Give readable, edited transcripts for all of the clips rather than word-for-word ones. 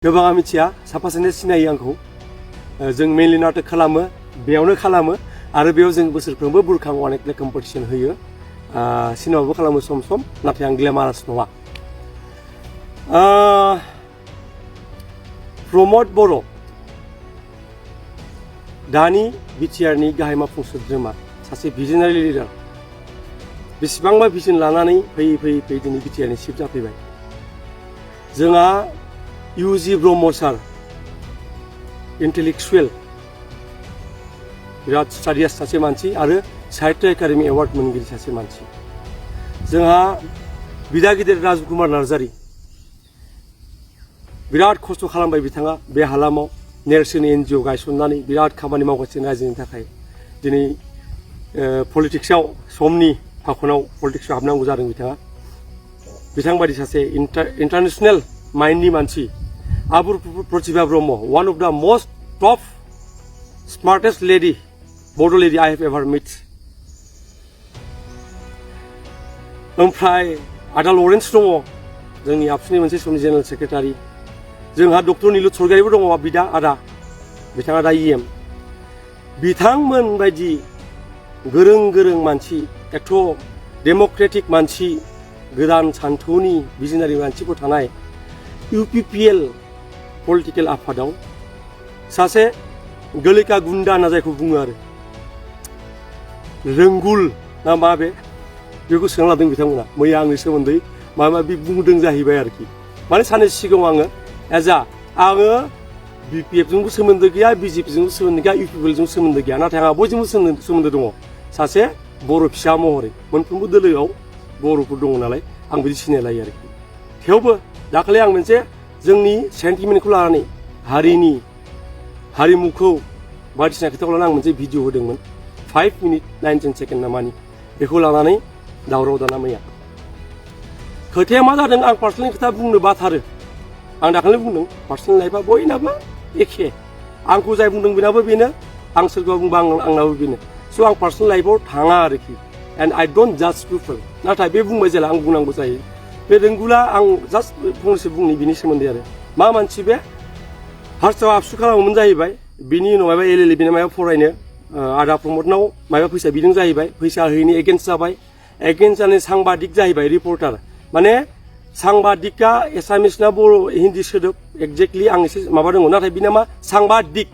गोबाङा मिथिया साफा सानै सिनायो आंखौ जों मेनलि नाटक खालामो बेयावनो खालामो आरो बेयाव जों बोसोरफ्रोमबो बुरखां अनेक कम्पिटिशन होयो सिनेमाबो खालामो सम सम नाथाय आं ग्लेमारास नङा प्रमद बर' दानि बिटिआरनि गाहाय मावफुं सोद्रोमा सासे भिजनारि लिडार बेसेबांबा भिजन लानानै फैयै दिनै बिटिआरनि चिफ जाफैबाय जोंहा इउजि ब्रह्म सार इन्टेलेक्सुवेल बिराद स्टाडियास सासे मानसि आरो साहित्य एकाडेमि एवार्ड मोनगिरि सासे मानसि जोंहा बिदा गिदिर राजकुमार नार्जारी बिराद खस्थ' खालामबाय बिथाङा बे हालामाव नेरसोन एनजिअ गायसननानै बिराद खामानि मावगासिनो रायजोनि थाखाय दिनै पलिटिक्सआव समनि फाखनाव पलिटिक्सआव हाबनांगौ जादों बिथां बायदि सासे इन्टारनेशनेल माइन्डनि मानसि आबुर प्रतिभा ब्रह्म वन अफ द मोस्ट टप स्मार्टेस्ट लेडी बड' लेडी आई हेव एभार मिट ओमफ्राय आदा लरेन्स दङ जोंनि आबसुनि मोनसे समनि जेनेरेल सेक्रेटारि जोंहा डक्टर नीलु सरगारिबो दङ बिदा आदा बिथाङा दा इएम बिथांमोन बायदि गोरों मानसि एथ' डेम'क्रेटिक मानसि गोदान सान्थौनि भिजनारि मानसिफोर थानाय इउपिपिएल पलिटिकेल आफादाव सासे गोलिका गुन्दा होनना जायखौ बुङो आरो रोंगुल ना मा बेखौ सोंना लादों बिथांमोना मैया आंनि सोमोन्दै माबा माबि बुंदों जाहैबाय आरोखि माने साननैसो सिगाङाव आङो बिपिएफजोंबो सोमोन्दो गैया बिजेपिजोंबो सोमोन्दो गैया इउपिपिएलजोंबो सोमोन्दो गैया नाथाय आंहा बयजोंबो सोमोन्दो दङ सासे बर' फिसा महरै मोनफ्रोमबो दोलोआव बर'फोर दङ नालाय आं बिदि सिनायलायो आरोखि थेवबो दाखालि आं मोनसे जोंनि सेन्टिमेन्टखौ लानानै हारिमुखौ बायदिसिना खोथाखौ लानानै आं मोनसे भिडिअ होदोंमोन 5 मिनिट 19 सेकेन्ड नामानि बेखौ लानानै दावराव दाना मैया खोथाया मा जादों आं पार्सनेल खोथा बुंनो बाथारो आं दाखालि बुंदों पार्सनेल लाइफआ बयनाबो एखे आंखौ जाय बुंदों बेनाबो बेनो आं सोरखौबा बुंबा आंनाबो बेनो स' आं पार्सनेल लाइफआव थाङा आरोखि एन्ड आइ डोन्ट जाज पिपल नाथाय बे बुंबाय जेला आं बुंनांगौ जायो बे रोंगुला आं जास्ट फंनैसो बुंनि बिनि सोमोन्दै आरो मा मानसि बे फार्स्टआव आबसु खालामोमोन जाहैबाय बिनि उनाव माबा एलएलबि बिना माबा फरायनो आदा प्रमदनाव माबा फैसा बिदों जाहैबाय फैसा होयैनि एगेन्स्ट जाबाय एगेन्स्ट जानानै सांबादिक जाहैबाय रिपर्टार माने सांबादिकआ एसामिस ना बर' हिन्दी सोदोब एक्जेक्टलि आं एसे माबा दङ नाथाय बिना मा सांबादिक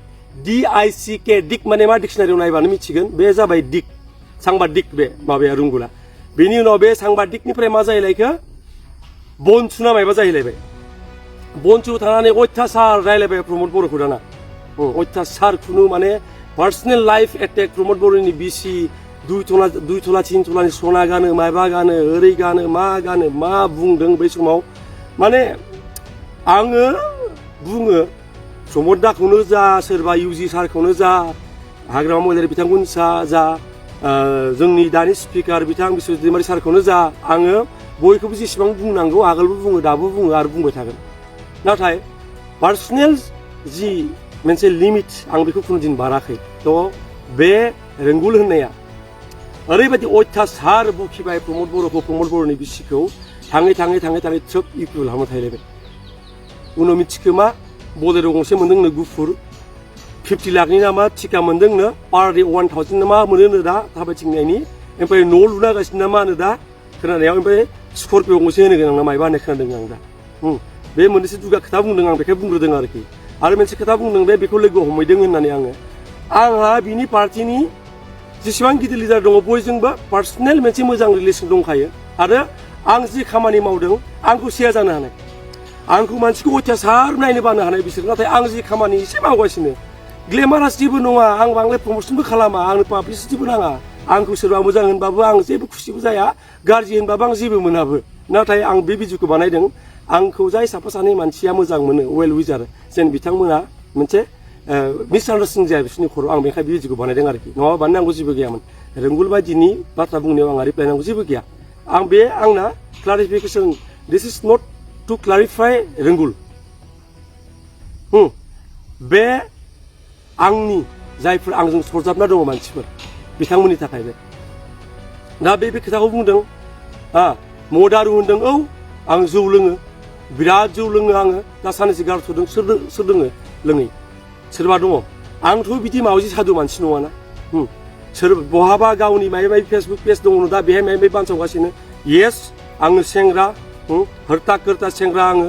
DICK दिक माने मा डिक्सनारियाव नायबानो मिथिगोन बे जाबाय दिक सांबादिक बे माबाया रुंगुला बेनि उनाव बे सांबादिकनिफ्राय मा जाहैलायखो बनसु ना मायबा जाहैलायबाय बनसु थानानै अयथासार रायलायबाय प्रमद बर'खौ दाना अयथासार खुनु माने पार्सनेल लाइफ एटेक प्रमद बर'नि बिसि 2 तला 3 तलानि सना गानो मायबा गानो ओरै गानो मा बुंदों बै समाव माने आङो बुङो प्रमद दाखौनो जा सोरबा इउजि सारखौनो जा हाग्रामा महिलारि बिथांखौनो जा जोंनि दानि स्पिकार बिथां बिश्वजित दैमारि सारखौनो जा आङो बयखौबो जेसेबां बुंनांगौ आगोलबो बुङो दाबो बुङो आरो बुंबाय थागोन नाथाय पार्सनेल जि मोनसे लिमिट आं बेखौ खुनु दिन बाराखै थ' बे रोंगुल होननाया ओरैबायदि अयथासार बखिबाय प्रमद बर'नि बिसिखौ थाङै ट्रोप इउपिएल हामना थाहैलायबाय उनाव मिथिखोमा बलेर' गंसे मोनदोंनो गुफुर 50 लाखनि नामा टिका मोनदोंनो पार डे 1000 नामा मोनोनो दा थाबायथिंनायनि ओमफ्राय न' लुना गासिनो ना मा होनो दा खोनानायाव ओमफ्राय स्करपिअ गंसे होनो गोनां ना मायबा होननाय खोनादों आं दा बे मोननैसो दुगा खोथा बुंदों आं बेखौ बुंग्रोदों आरोखि आरो मोनसे खोथा बुंदों बेखौ लोगो हमहैदों होननानै आंहा बिनि पार्टिनि जेसेबां गिदिर लिडार दङ बयजोंबो पार्सनेल मोनसे मोजां रिलेसन दंखायो आरो आं जि खामानि मावदों आंखौ सेया जानो हानाय आंखौ मानसिखौ अयथासार नायनो बानो हानाय बिसोर नाथाय आं जि खामानि एसे मावगासिनो ग्लेमारास जेबो नङा आं बांद्राय प्रमसनबो खालामा आंनो पाब्लिसिटिबो नाङा आंखौ सोरबा मोजां होनबाबो आं जेबो खुसिबो जाया गाज्रि होनबाबो आं जेबो मोनाबो नाथाय आं बे भिडिअखौ बानायदों आंखौ जाय साफा सानै मानसिया मोजां मोनो वेल विजार जेन बिथांमोना मोनसे मिसआन्डारस्टेन्डिं जाया बिसोरनि खर'आव आं बेनिखायनो बे भिडिअखौ बानायदों आरोखि नङाबा बानायनांगौ जेबो गैयामोन रोंगुल बायदिनि बाथ्रा बुंनायाव आंहा रिप्लाय नांगौ जेबो गैया आंना क्लारिफिकेसन दिस इज नट टु क्लारिफाइ रोंगुल बे आंनि जायफोर आंजों सरजाबना दङ मानसिफोर बिथांमोननि थाखाय दा बे खोथाखौ बुंदों मदारु होनदों औ आं जौ लोङो बिराद जौ लोङो आङो दा सानैसो गारथ'दों सोर लोङो लोङै सोरबा दङ आंथ' बिदि मावजि सादु मानसि नङाना सोर बहाबा गावनि माबा माबि फेसबुक पेज दङ दा बेहाय माबा माबि बानसावगासिनो येस आङो सेंग्रा हरता खोरता सेंग्रा आङो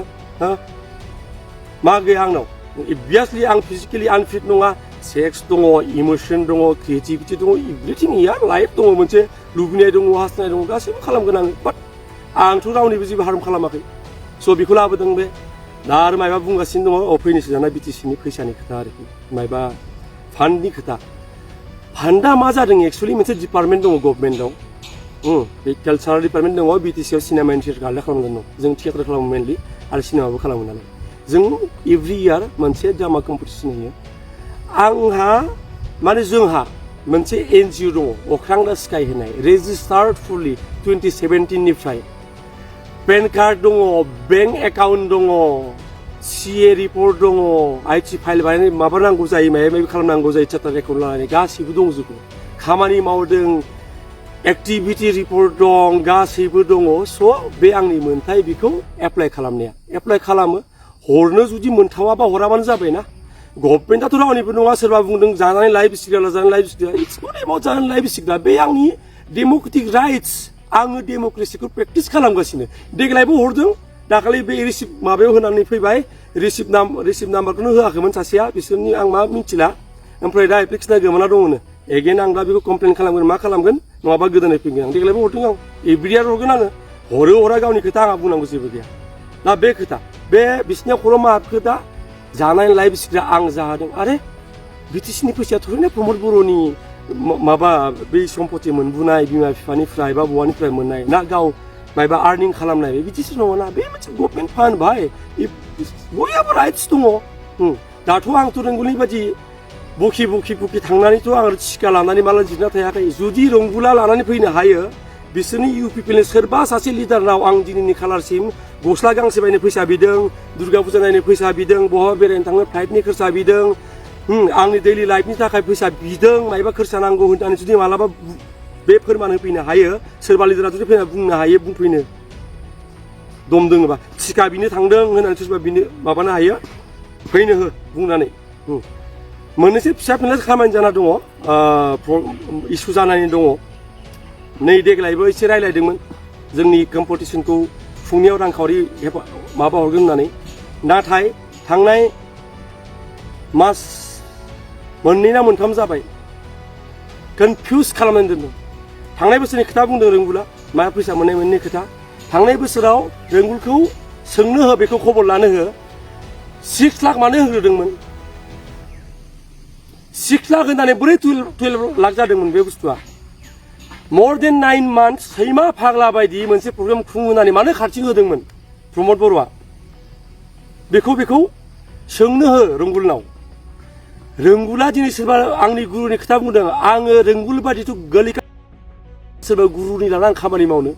मा गैया आंनाव अभियासलि आं फिजिकेलि आनफिट नङा सेक्स दङ इमोसन दङ क्रिएटिभिटि दङ एभ्रिथिं यार लाइफ दङ मोनसे लुबैनाय दङ हास्थायनाय दङ गासैबो खालामगोन आङो बाट आंथ' रावनिबो जेबो हार्म खालामाखै स' बेखौ लाबोदों बे दा आरो माबा बुंगासिनो दङ फैनोसो जानाय बिटिसिनि फैसानि खोथा आरोखि माबा फान्डनि खोथा फान्डा मा जादों एक्सुवेलि मोनसे डिपार्टमेन्ट दङ गभर्नमेन्टआव बे कालचारेल डिपार्टमेन्ट दङ बिटिसिआव सिनेमा इन्डास्ट्रि आलदा खालामगोन दं जों थियेटार खालामो मेनलि आरो सिनेमाबो खालामो नालाय जों एभ्रि इयार मोनसे ड्रामा कम्पिटिसन होयो आंहा माने जोंहा मोनसे एनजिअ दङ अख्रां दा स्काई होनाय रेजिस्टार्ड फुलि 2017 निफ्राय पेन कार्ड दङ बेंक एकाउन्ट दङ सीए रिपर्ट दङ आईटी फाइल बानायनाय माबा नांगौ जायो माबा माबि खालामनांगौ जायो चार्टार एकाउन्ट लानानै गासैबो दंजोबो खामानि मावदों एक्टिभिटी रिपर्ट दं गासैबो दङ स' बे आंनि मोनथाय बेखौ एप्लाइ खालामनाया एप्लाइ खालामो हरनो जुदि मोनथावाबा हराबानो जाबायना गभर्नमेन्टआथ' रावनिबो नङा सोरबा बुंदों जानानै लाइफ सिग्रा जानानै life Sigra it's not about जानानै लाइफ सिग्रा बे आंनि डेम'क्रेटिक राइट्स आङो डेम'क्रेसिखौ प्रेक्टिस खालामगासिनो देग्लायबो हरदों दाखालि बे रिसिप्ट माबायाव होनानै फैबाय रिसिप्ट नाम्बारखौनो होआखैमोन सासेया बिसोरनि आं मा मिथिला ओमफ्राय दा एप्लिकेसना गोमाना दङनो एगेन आं दा बेखौ कमप्लेन खालामगोन मा खालामगोन नङाबा गोदानै फैगोन आं देग्लायबो हरदों आं एभ्रि इयार हरगोन आङो हरो हरा गावनि खोथा आंहा बुंनांगौ जेबो गैया दा बे खोथा बे बिसिनिया खर' माखो दा जानाय लाइफ सिग्रा आं जादों आरे बिटिसिनि फैसाया थोरैनो प्रमद बर'नि माबा बै सम्पति मोनबोनाय बिमा बिफानिफ्राय बा बवानिफ्राय मोननाय ना गाव माबा आर्निं खालामनाय बिदिसो नङाना बे मोनसे गभर्नमेन्ट फान्ड भाई बयहाबो राइट्स दङ दाथ' आंथ' रोंगौनि बादि बुखि थांनानैथ' आं थिखा लानानै माला जिरना थायाखै जुदि रंगुला लानानै फैनो हायो बिसोरनि इउ पिपिएलनि सोरबा सासे लिडारनाव आं दिनैनि खालारसिम गस्ला गांसे बायनो फैसा बिदों दुर्गा फुजा नायनो फैसा बिदों बहाबा बेरायनो थांनो फ्लाइटनि खरसा बिदों आंनि दैलि लाइफनि थाखाय फैसा बिदों मायबा खरसा नांगौ होननानै जुदि मालाबा बे फोरमान होफैनो हायो सोरबा लिडारा जुदि फैना बुंनो हायो बुंफैनो दम दोङोबा थिखा बिनो थांदों होननानै सोरबा बिनो माबानो हायो फैनो हो बुंनानै मोननैसो फिसा फिनला खामानि जाना दङ इसु जानानै दङ नै देग्लायबो एसे रायलायदोंमोन जोंनि कम्पिटिसनखौ फुंनियाव रांखावरि माबा हरगोन होननानै नाथाय थांनाय मास मोननै ना मोनथाम जाबाय कनफिउज खालामनानै दोनदों थांनाय बोसोरनि खोथा बुंदों रोंगुला मा फैसा मोननाय मोननै खोथा थांनाय बोसोराव रोंगुलखौ सोंनो हो बेखौ खबर लानो हो 6 लाख मानो होग्रोदोंमोन 6 लाख होननानै बोरै 12 लाख जादोंमोन बे बुस्थुआ more than 9 months सैमा फाग्ला बायदि मोनसे प्रग्राम खुंहोनानै मानो खारथिं होदोंमोन प्रमद बर'आ बेखौ सोंनो हो रोंगुलनाव रोंगुला दिनै सोरबा आंनि गुरुनि खोथा बुंदों आङो रोंगुल बादिथ' गोलैखा सोरबा गुरुनि लाना आं खामानि मावनो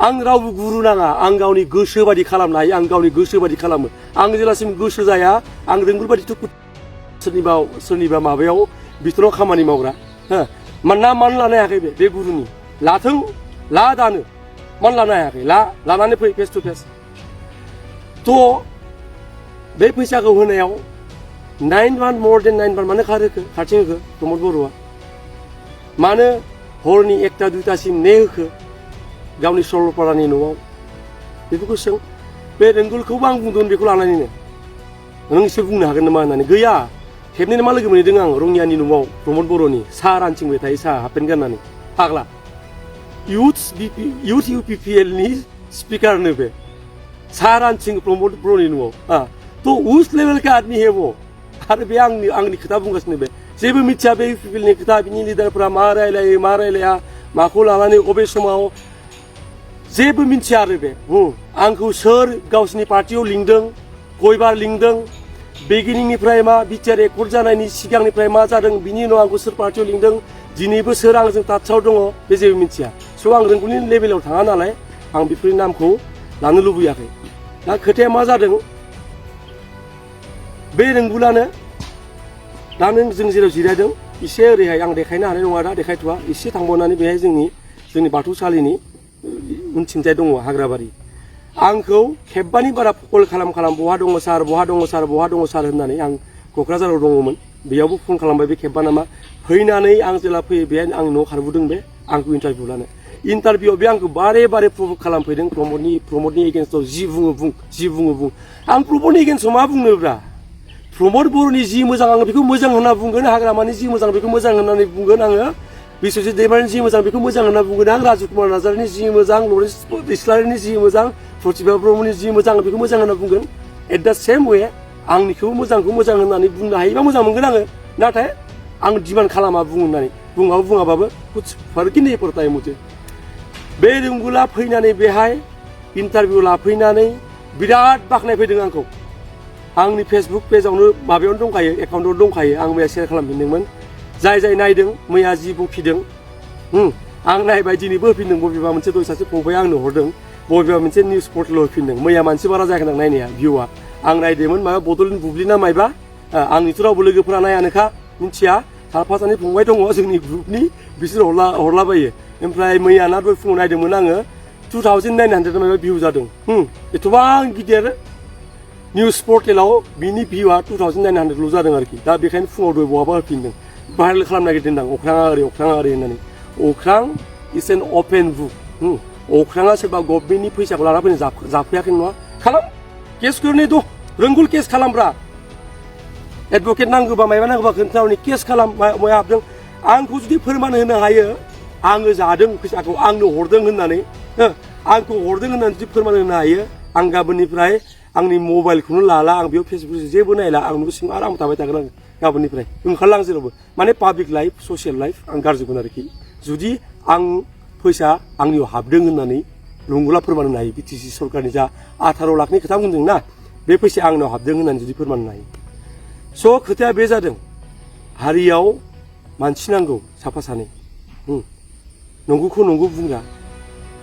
आं रावबो गुरु नाङा आं गावनि गोसो बादि खालामनो हायो आं गावनि गोसो बादि खालामो आं जेलासिम गोसो जाया आं रोंगुल बादिथ' सोरनिबा माबायाव बिथोराव खामानि मावग्रा मानो लानो हायाखै बे गुरुनि लाथों ला दानो मानो लानो हायाखै लानानै फै फेस टु फेस थ' बे फैसाखौ होनायाव 9 months more than 9 months मानो खारथिं होखो प्रमद बर'आ मानो हरनि 1टा 2टासिम होखो गावनि सरलपारानि न'आव बेफोरखौ सों बे रोंगुलखौबो आं बुंदों बेखौ लानानैनो नों एसे बुंनो हागोन नामा होननानै गैया खेबनैनो मा लोगो मोनहैदों आं रङियानि न'आव प्रमद बर'नि साहा रानथिंबाय थायो साहा हाफपेन्ट गाननानै फाग्ला इउथ इउपिपिएलनि स्पिकारनो बे साहा रानथिं प्रमद बर'नि न'आव थ' उस लेभेल का आदमी है वो आरो बे आंनि खोथा बुंगासिनो बे जेबो मिथिया बे इउपिपिएलनि खोथा बिनि लिडारफोरा मा रायलायो मा रायलाया माखौ लानानै अबे समाव जेबो मिथिया आरो बे आंखौ सोर गावसिनि पार्टियाव लिंदों गयबार लिंदों बेगिनिंनिफ्राय मा बिटिआर एकर्ड जानायनि सिगांनिफ्राय मा जादों बिनि उनाव आंखौ सोर पार्टियाव लिंदों दिनैबो सोर आंजों टाचाव दङ बे जेबो मिथिया स' आं रोंगौनि लेभेलाव थाङा नालाय आं बेफोरनि नामखौ लानो लुबैयाखै दा खोथाया मा जादों बे रोंगुलानो दा नों जों जेराव जिरायदों एसे ओरैहाय आं देखायनो हानाय नङा दा देखायथ'वा एसे थांबावनानै बेहाय जोंनि बाथौसालिनि उनथिंजाय दङ हाग्राबारि आंखौ खेबबानि बारा कल खालाम बहा दङ सार बहा दङ सार बहा दङ सार होननानै आं क'क्राझाराव दङमोन बेयावबो फन खालामबाय बे खेबबा नामा फैनानै आं जेला फैयो बे आंनि न'आव खारबोदों बे आंखौ इन्टारभिउ लानो इन्टारभिउआव बे आंखौ बारे प्रभुक खालामफैदों प्रमदनि एगेन्स्टआव जि बुङो बुं आं प्रमदनि एगेन्स्टआव मा बुंनोब्रा प्रमद बर'नि जि मोजां आङो बेखौ मोजां होनना बुंगोन हाग्रामानि जि मोजां बेखौ मोजां होननानै बुंगोन आङो बिश्वजित दैमारिनि जि मोजां बेखौ मोजां होनना बुंगोन आं राजु कुमार नार्जारिनि जि मोजां लरेन्स इस्लारिनि जि मोजां प्रतिभा ब्रह्मनि जि मोजां बेखौ मोजां होनना बुंगोन एट दा सेम वे आंनिखौबो मोजांखौ मोजां होननानै बुंनो हायोबा मोजां मोनगोन आङो नाथाय आं डिमान्ड खालामा बुंनानै बुङाबाबो कुछ फर्क नहीं पड़ता है मुझे बे रंगुला फैनानै बेहाय इन्टारभिउ लाफैनानै बिराद बाख्नायफैदों आंखौ आंनि फेसबुक पेजावनो माबायावनो दंखायो एकाउन्टआव दंखायो आं मैया शेयार खालामफिनदोंमोन जाय नायदों मैया जि बुंफिदों आं नायबाय दिनैबो होफिनदों बबेबा मोनसे दय सासे फंबाया आंनो हरदों बबेबा मोनसे निउस पर्टेलाव होफिनदों मैया मानसि बारा जायाखै आं नायनाया भिउआ आं नायदोंमोन माबा बड'लेण्ड बुब्लिना मायबा आंनिथ' रावबो लोगोफोरा नायानोखा मिथिया साफा सानै फंबाय दङ जोंनि ग्रुपनि बिसोर हरलाबायो ओमफ्राय मैया ना दय फुङाव नायदोंमोन आङो 2900 माबा भिउ जादों एथ'बां गिदिर निउस पर्टेलाव बिनि भिउआ 2900ल' जादों आरोखि दा बेखायनो फुङाव दय बहाबा होफिनदों भाइरेल खालामनो नागिरदों आं अख्राङा ओरै होननानै अख्रां इज एन अपेन बुक अख्राङा सोरबा गभर्नमेन्टनि फैसाखौ लाना फैनो जाफैयाखै नङा खालाम केसखौ नै द' रोंगुल केस खालामब्रा एडभकेट नांगौबा मायबा नांगौबा खोन्थाहरनि केस खालाम माया हाबदों आंखौ जुदि फोरमान होनो हायो आङो जादों फैसाखौ आंनो हरदों होननानै आंखौ हरदों होननानै जुदि फोरमान होनो हायो आं गाबोननिफ्राय आंनि मबाइलखौनो लाला आं बेयाव फेसबुक जेबो नायला आं न' सिङाव आराम थाबाय थागोन आं गाबोननिफ्राय ओंखारला आं जेरावबो माने पाब्लिक लाइफ ससियेल लाइफ आं गारजोबगोन आरोखि जुदि आं फैसा आंनियाव हाबदों होननानै रंगुला फोरमान होनो हायो बिटिसि सरकारनि जा 18 लाखनि खोथा बुंदों ना बे फैसाया आंनाव हाबदों होननानै जुदि फोरमान होनो हायो स' खोथाया बे जादों हारियाव मानसि नांगौ साफा सानै नंगौखौ नंगौ बुंग्रा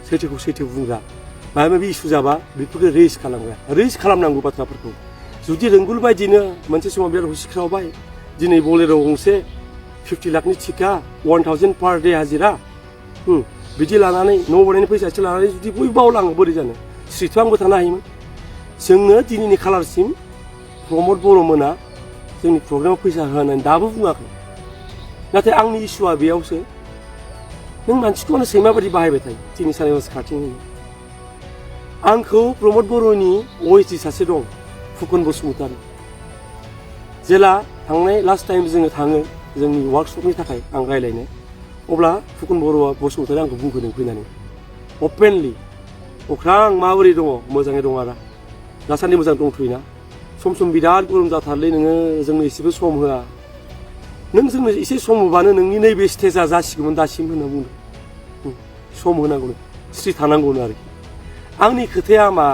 सैथोखौ सैथो बुंग्रा माबा माबि इसु जाबा बेफोरखौ रेज खालामनांगौ बाथ्राफोरखौ जुदि रोंगुल बायदिनो मोनसे समाव बिराद हुसिख्रावबाय दिनै बलेर' गंसे 50 लाखनि थिखा 1000 पार डे हाजिरा बिदि लानानै न' बनायनि फैसा एसे लानानै जुदि बयबो बावलाङो बोरै जानो स्रिथ' आंबो थानो हायोमोन जोंनो दिनैनि खालारसिम प्रमद बर' मोना जोंनि प्रग्रामाव फैसा होनानै दाबो बुङाखै नाथाय आंनि इसुआ बेयावसो नों मानसिखौनो सैमा बायदि बाहायबाय थायो जोंनि सानैमास खाथिं आंखौ प्रमद बर'नि OSD सासे दं फुकन बसुमतारी जेला थांनाय लास्ट टाइम जोङो थाङो जोंनि वार्कशपनि थाखाय आं रायलायनो अब्ला फुकन बसुमतारी आंखौ बुंफैदों फैनानै अपेनलि अख्रां माबोरै दङ मोजाङै दं आरो दासान्दि मोजां दंथ'योना सम बिराद गरम जाथारलै नोङो जोंनो एसेबो सम होआ नों जोंनो एसे सम होबानो नोंनि नैबे स्टेजआ जासिगौमोन दासिम होनना बुंदों सम होनांगौनो स्रि थानांगौनो आरोखि आंनि खोथाया मा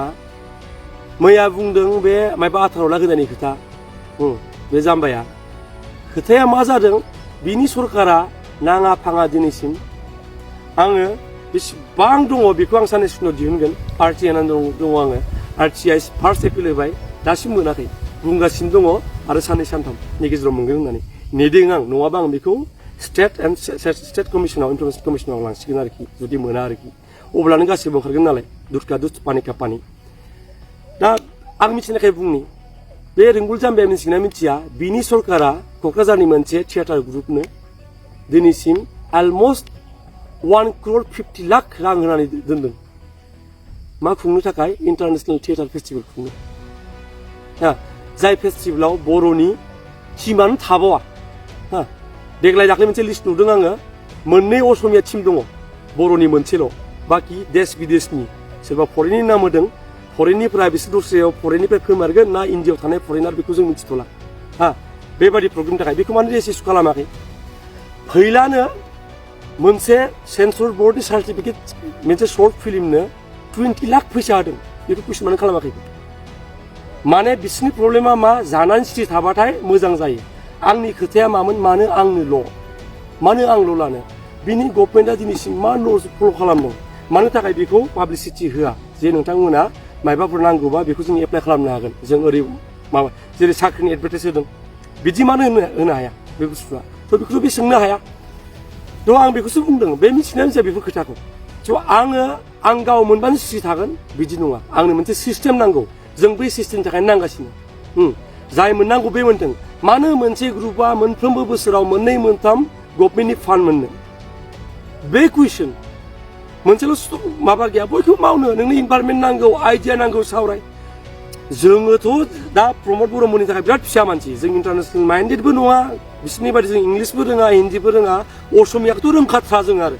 मैया बुंदों बे मायबा 18 लाख होनायनि खोथा बे जाम्बाया खोथाया मा जादों बिनि सरकारा नाङा फाङा दिनैसिम आङो बेसेबां दङ बेखौ आं साननैसो उनाव दिहुनगोन RTI होननानै दङ आङो RTI फार्स्ट एपिल होबाय दासिम मोनाखै बुंगासिनो दङ आरो साननै सानथामनि गेजेराव मोनगोन होननानै नेदों आं नङाबा आं बेखौ स्टेट कमिसनाव इनफरमेसन कमिसनाव लांसिगोन आरोखि जुदि मोना आरोखि अब्लानो गासिबो ओंखारगोन नालाय दुध का दुध पानी का पानी दा आं मिथिनायखाय बुंनि बे रोंगुल जाम्बाया मिथिगोना मिथिया बिनि सरकारा क'क्राझारनि मोनसे थियेटार ग्रुपनो दिनैसिम अलमस्ट 1,50 लाख रां होनानै दोनदों मा खुंनो थाखाय इन्टारनेशनेल थियेटार फेस्टिभेल खुंनो जाय फेस्टिभेलाव बर'नि टिमानो थाबावा देग्लाय दाख्लै मोनसे लिस्ट नुदों आङो मोननै असमिया टिम दङ बर'नि मोनसेल' बाखि देश बिदेशनि सोरबा फरेननि नाम होदों फरेननिफ्राय बिसोर दस्रायाव फरेननिफ्राय फैमारगोन ना इन्डियायाव थानाय फरेनार बेखौ जों मिथिथ'ला बेबादि प्रग्रामनि थाखाय बेखौ मानो रेजिस्टार खालामाखै फैलानो मोनसे सेन्सर बर्डनि सार्टिफिकेट मोनसे सर्ट फिल्मनो 20 लाख फैसा होदों बेखौ कुइसन मानो खालामाखै माने बिसोरनि प्रब्लेमा मा जानानै सिरि थाबाथाय मोजां जायो आंनि खोथाया मामोन मानो आंल' लानो बिनि गभर्नमेन्टआ दिनैसिम मा ल'ज फल' खालामदों मानो थाखाय बेखौ पाब्लिसिटि होआ जे नोंथांमोना मायबाफोर नांगौबा बेखौ जों एप्लाइ खालामनो हागोन जों ओरै माबा जेरै साख्रिनि एडभार्टाइज होदों बिदि मानो होनो हाया बे बुस्थुआ थ' बेखौथ' बे सोंनो हाया थ' आं बेखौसो बुंदों बे मिथिनायानो जाया बेफोर खोथाखौ आं गाव मोनबानो सिरि थागोन बिदि नङा आंनो मोनसे सिस्टेम नांगौ जों बै सिस्टेमनि थाखाय नांगासिनो जाय मोननांगौ बे मोनथों मानो मोनसे ग्रुपआ मोनफ्रोमबो बोसोराव मोननै मोनथाम गभर्नमेन्टनि फान्ड मोननो बे कुइसन मोनसेल' माबा गैया बयखौबो मावनो नोंनो इनभारमेन्ट नांगौ आइडिया नांगौ सावराय जोङोथ' दा प्रमद बर'मोननि थाखाय बिराद फिसा मानसि जों इन्टारनेसनेल माइन्डेडबो नङा बिसोरनि बायदि जों इंलिसबो रोङा हिन्दीबो रोङा असमियाखौथ' रोंखाथ्रा जों आरो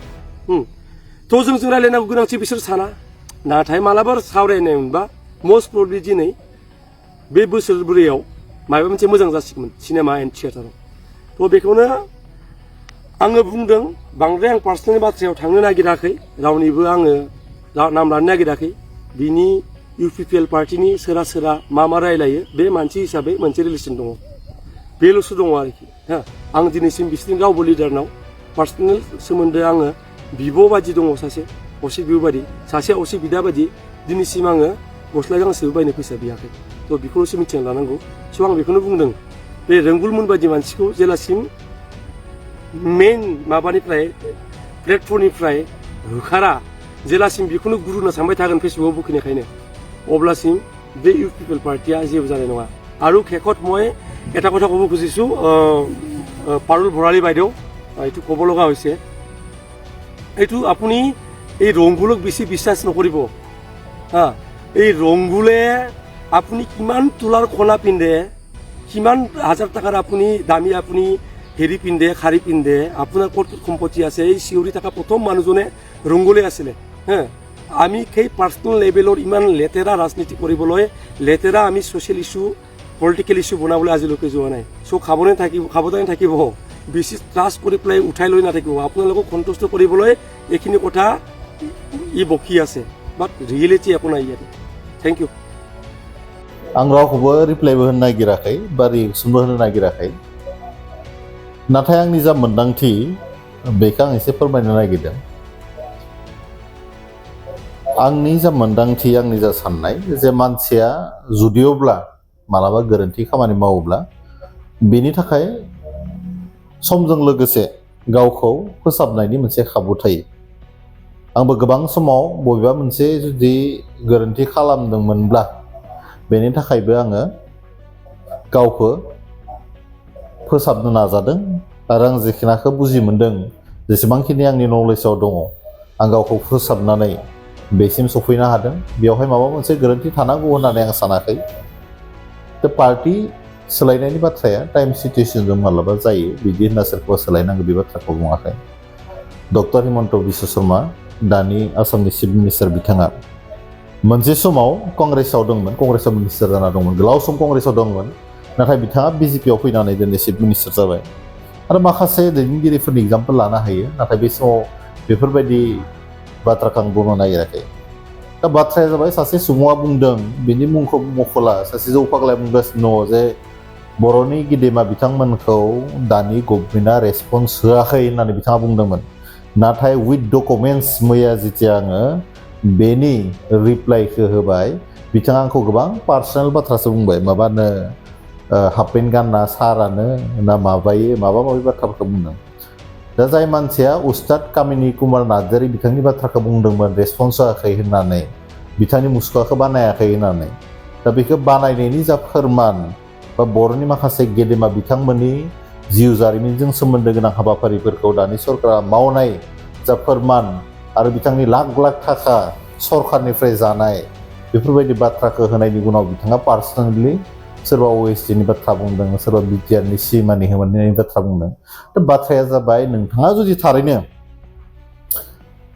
थ' जों रायलायनांगौ गोनांथि बिसोर साना नाथाय मालाबा सावरायनाय मोनबा मस्ट प्रबेबलि दिनै बे बोसोरब्रैयाव माबा मोनसे मोजां जासिगोन सिनेमा एन्ड थियेटाराव थ' बेखौनो आङो बुंदों बांद्राय आं पार्सनेल बाथ्रायाव थांनो नागिराखै रावनिबो आङो नाम लानो नागिराखै बिनि इउपिपिएल पार्टिनि सोरा सोरा मा रायलायो बे मानसि हिसाबै मोनसे रिलेसन दङ बेल'सो दङ आरोखि आं दिनैसिम बिसोरनि रावबो लिडारनाव पार्सनेल सोमोन्दो आङो बिब' बादि दङ सासे असे बिब' बादि सासे असे बिदा बादि दिनैसिम आङो गस्ला गांसेबो बायनो फैसा बियाखै थ' बेखौल'सो मिथिना लानांगौ स' आं बेखौनो बुंदों बे रोंगुलमोन बायदि मानसिखौ जेलासिम मेन माबानिफ्राय प्लेटफर्मनिफ्राय होखारा जेलासिम बेखौनो गुरु होनना सानबाय थागोन फेसबुकआव बुखिनायखायनो अब्लासिम बे इउपिपिएल पार्टिया जेबो जानाय नङा আৰু শেষত মই এটা কথা ক'ব খুজিছোঁ পাৰুল ভৰালী বাইদেউ এইটো ক'ব লগা হৈছে এইটো আপুনি এই ৰংগুলক বেছি বিশ্বাস নকৰিব এই ৰংগুলে আপুনি কিমান তোলাৰ কণা পিন্ধে কিমান হাজাৰ টকাৰ আপুনি দামী আপুনি হেৰি পিন্ধে শাৰী পিন্ধে আপোনাৰ ক'ত সম্পত্তি আছে এই চিঞৰি থকা প্ৰথম মানুহজনে ৰংগুলে আছিলে আমি সেই পাৰ্চনেল লেভেলৰ ইমান লেতেৰা ৰাজনীতি কৰিবলৈ লেতেৰা আমি ছ'চিয়েল ইছ্যু পলিটিকেল ইছ্যু বনাবলৈ আজিলৈকে যোৱা নাই চ' খাবদানে থাকিব বেছি ট্ৰাষ্ট কৰি পেলাই উঠাই লৈ নাথাকিব আপোনালোকক সন্তুষ্ট কৰিবলৈ এইখিনি কথা ই বকি আছে বাট ৰিয়েলিটি একো নাই ইয়াতে थैंक यू आं रावखौबो रिप्लाइबो होनो नागिराखै बा रिएक्सनबो होनो नागिराखै नाथाय आंनि जा मोन्दांथि बेखौ आं एसे फोरमायनो नागिरदों आंनि जा मोन्दांथि आंनि जा साननाय जे मानसिया जुदियोब्ला मालाबा गोरोन्थि खामानि मावोब्ला बेनि थाखाय समजों लोगोसे गावखौ फोसाबनायनि मोनसे खाबु थायो आंबो गोबां समाव बबेबा मोनसे जुदि गोरोन्थि खालामदोंमोनब्ला बेनि थाखायबो आङो गावखौ फोसाबनो नाजादों आरो आं जेखिनाखौ बुजि मोन्दों जेसेबांखिनि आंनि नलेजाव दङ आं गावखौ फोसाबनानै बेसिम सफैनो हादों बेवहाय माबा मोनसे गोरोन्थि थानांगौ होननानै आं सानाखै दा पार्टि सोलायनायनि बाथ्राया टाइम सिटुएसनजों मालाबा जायो बिदि होनना सोरखौबा सोलायनांगौ बे बाथ्राखौ बुङाखै डक्टर हिमन्त बिश्व शर्मा दानि आसामनि चिफ मिनिस्टार बिथाङा मोनसे समाव कंग्रेसाव दंमोन कंग्रेसाव मिनिस्टार जाना दंमोन गोलाव सम कंग्रेसाव दंमोन नाथाय बिथाङा बिजेपिआव फैनानै दिनै चिफ मिनिस्टार जाबाय आरो माखासे दैदेनगिरिफोरनि एग्जाम्पल लानो हायो नाथाय बे समाव बेफोरबायदि बाथ्राखौ आं बुंनो नागिराखै दा बाथ्राया जाबाय सासे सुबुङा बुंदों बिनि मुंखौ मख'ला सासे जौ फाग्लाया बुंगासिनो दङ जे बर'नि गेदेमा बिथांमोनखौ दानि गभर्नमेन्टआ रेसपन्स होआखै होननानै बिथाङा बुंदोंमोन नाथाय उइथ डकुमेन्टस मैया जेथिया आङो बेनि रिप्लाइखौ होबाय बिथाङा आंखौ गोबां पार्सनेल बाथ्रासो बुंबाय माबानो हाफ पेन्ट गानना सारानो ना माबायो माबा माबि बाथ्राफोरखौ बुंदों दा जाय मानसिया उस्ताद कामिनी कुमार नार्जारी बिथांनि बाथ्राखौ बुंदोंमोन रेसपन्स होआखै होननानै बिथांनि मुसुखाखौ बानायाखै होननानै दा बेखौ बानायनायनि जा फोरमान बा बर'नि माखासे गेदेमा बिथांमोननि जिउ जारिमिनजों सोमोन्दो गोनां हाबाफारिफोरखौ दानि सरकारा मावनाय जा फोरमान आरो बिथांनि लाख लाख थाखा सरकारनिफ्राय जानाय बेफोरबायदि बाथ्राखौ होनायनि उनाव बिथाङा पार्सनेलि सोरबा ओएसडीनि बाथ्रा बुंदों सोरबा बिटिआरनि सिमानि होनायनि बाथ्रा बुंदों दा बाथ्राया जाबाय नोंथाङा जुदि थारैनो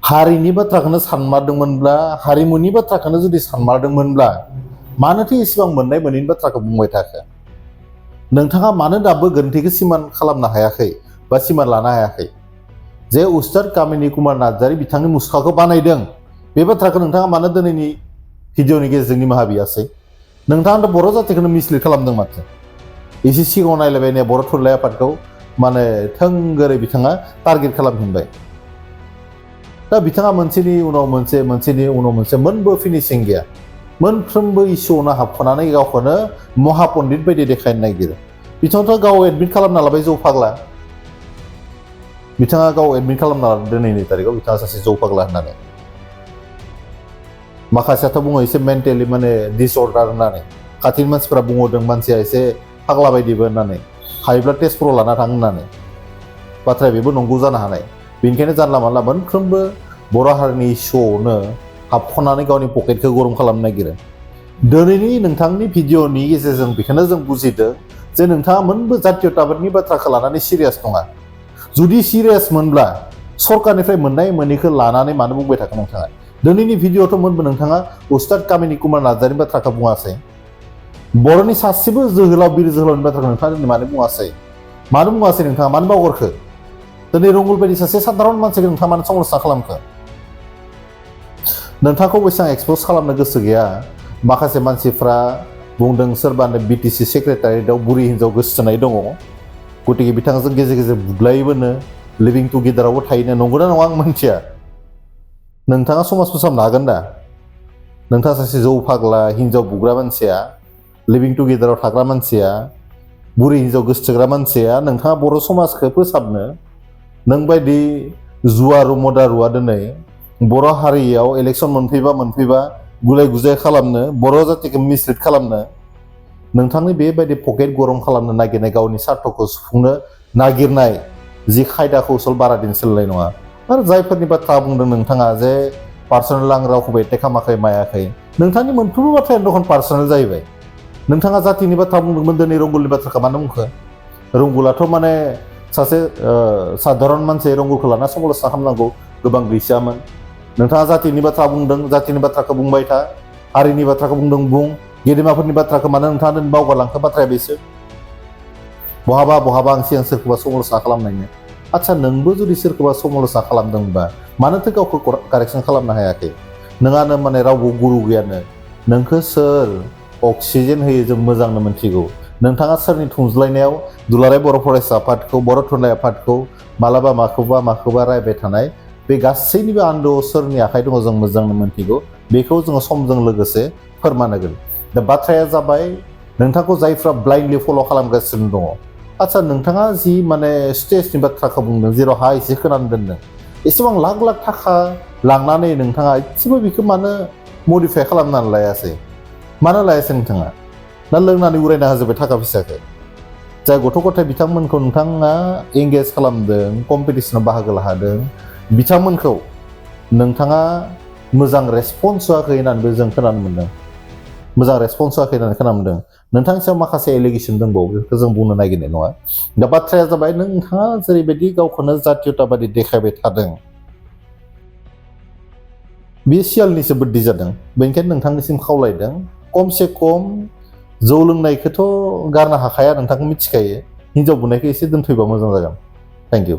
हारिनि बाथ्राखौनो सानमारदोंमोनब्ला हारिमुनि बाथ्राखौनो जुदि सानमारदोंमोनब्ला मानोथो एसेबां मोननाय मोनैनि बाथ्राखौ बुंबाय थाखो नोंथाङा मानो दाबो गोरोन्थिखौ सिमान खालामनो हायाखै बा सिमान लानो हायाखै जे उस्ताद कामिनी कुमार नार्जारी बिथांनि मुसुखाखौ बानायदों बे बाथ्राखौ नोंथाङा मानो दिनैनि भिडिअनि गेजेरजों निमाहा बियासै नोंथाङाथ' बर' जातिखौनो मिसलिड खालामदों माथो एसे सिगाङाव नायलायबाय बर' थुनलाइ आफादखौ माने थोंगोरै बिथाङा टारगेट खालामफिनबाय दा बिथाङा मोनसेनि उनाव मोनसे मोनबो फिनिशिं गैया मोनफ्रोमबो इस्युआवनो हाबख'नानै गावखौनो महापन्डित बायदि देखायनो नागिरो बिथाङाथ' गाव एडमिट खालामना लाबाय जौ फाग्ला बिथाङा गाव एडमिट खालामना लादों दिनैनि तारिखआव बिथाङा सासे जौ फाग्ला होननानै माखासेयाथ' बुङो एसे मेन्टेलि माने डिसअर्डार होननानै खाथिनि मानसिफ्रा बुंहरदों मानसिया एसे फाग्ला बायदिबो होननानै हायोब्ला टेस्टफोराव लाना थां होननानै बाथ्राया बेबो नंगौ जानो हानाय बेनिखायनो जानला मानला मोनफ्रोमबो बर' हारिनि इस्युआवनो हाबख'नानै गावनि पकेटखौ गरम खालामनो नागिरो दिनैनि नोंथांनि भिडिअ'नि गेजेरजों बेखौनो जों बुजिदों जे नोंथाङा मोनबो जातीयताबादनि बाथ्राखौ लानानै सिरियास नङा जुदि सिरियास मोनब्ला सरकारनिफ्राय मोननाय मोनैखौ लानानै मानो बुंबाय थागोन नोंथाङा दिनैनि भिडिअ'थ' मोनबो नोंथाङा उस्ताद कामिनी कुमार नार्जारिनि बाथ्राखौ बुङासै बर'नि सासेबो जोहोलाव बिर जोहोलावनि बाथ्राखौ नोंथाङा दिनै मानो बुङासै नोंथाङा मानो बावगारखो दिनै रंगुल बायदि सासे साधारन मानसिखौ नोंथाङा मानो संरक्षना खालामखो नोंथांखौ बेसेबां एक्सप'ज खालामनो गोसो गैया माखासे मानसिफ्रा बुंदों सोरबानो बिटिसि सेक्रेटारियेटआव बुरि हिन्जाव गोसोथोनाय दङ गतिके बिथांजों गेजेर गेजेर बुग्लायोबोनो लिभिं टुगेदारावबो थायोनो नंगौना नङा आं मिथिया नोंथाङा समाज फोसाबनो हागोन दा नोंथाङा सासे जौ फाग्ला हिन्जाव बुग्रा मानसिया लिभिं टुगेदाराव थाग्रा मानसिया बुरि हिन्जाव गोसोथोग्रा मानसिया नोंथाङा बर' समाजखौ फोसाबनो नों बायदि जुवारु मदारुआ दिनै बर' हारियाव इलेक्सन मोनफैबा गुलाय गुजाय खालामनो बर' जातिखौ मिसलिड खालामनो नोंथांनि बेबायदि पकेट गरम खालामनो नागिरनाय गावनि सार्थखौ सुफुंनो नागिरनाय जि खायदा कौशल बारा दिन सोलिनाय नङा आरो जायफोरनि बाथ्रा बुंदों नोंथाङा जे पार्सनेल आं रावखौबो एटेक खालामाखै मायाखै नोंथांनि मोनफ्रोमबो बाथ्रायानो दखन पार्सनेल जाहैबाय नोंथाङा जातिनि बाथ्रा बुंदोंमोन दिनै रंगुलनि बाथ्राखौ मानो बुंखो रंगुलाथ' माने सासे साधारन मानसि रंगुलखौ लाना समालोचना खालामनांगौ गोबां गैसामोन नोंथाङा जातिनि बाथ्रा बुंदों जातिनि बाथ्राखौ बुंबाय था हारिनि बाथ्राखौ बुंदों बुं गेदेमाफोरनि बाथ्राखौ मानो नोंथाङा दिनै बावगारलांखो बाथ्राया बेसो बहाबा आं सिगां सोरखौबा समालोचना खालामनायनो आच्छा नोंबो जुदि सोरखौबा समालोचना खालामदोंबा मानोथो गावखौ कारेक्सन खालामनो हायाखै नोंहानो माने रावबो गुरु गैयानो नोंखौ सोर अक्सिजेन होयो जों मोजांनो मोनथिगौ नोंथाङा सोरनि थुंज्लायनायाव दुलाराय बर' फरायसा आफादखौ बर' थुनलाइ आफादखौ मालाबा माखौबा रायबाय थानाय बे गासैनिबो आन्दोआव सोरनि आखाइ दङ जों मोजांनो मोनथिगौ बेखौ जोङो समजों लोगोसे फोरमान होगोन दा बाथ्राया जाबाय नोंथांखौ जायफ्रा ब्लाइन्डलि फल' खालामगासिनो दङ आच्छा नोंथाङा जि माने स्टेजनि बाथ्राखौ बुंदों जेराव हा एसे खोनानो दोनदों एसेबां लाख थाखा लांनानै नोंथाङा एसेबो बेखौ मानो मडिफाइ खालामनानै लायासै मानो लायासै नोंथाङा ना लोंनानै उरायना होजोब्बाय थाखा फैसाखौ जाय गथ' गथाय बिथांमोनखौ नोंथाङा एंगेज खालामदों कम्पिटिसनाव बाहागो लाहोदों बिथांमोनखौ नोंथाङा मोजां रेसपन्स होआखै होननानैबो जों खोनानो मोन्दों नोंथांनि सायाव माखासे एलिगेसन दंबावो बेखौ जों बुंनो नागिरनाय नङा दा बाथ्राया जाबाय नोंथाङा जेरैबायदि गावखौनो जातीयताबादि देखायबाय थादों बे सियालनिसो बुद्धि जादों बेनिखायनो नोंथांनिसिम खावलायदों खमसे खम जौ लोंनायखौथ' गारनो हाखाया नोंथांखौ मिथिखायो हिन्जाव बुनायखौ एसे दोनथ'योबा मोजां जागोन थेंक इउ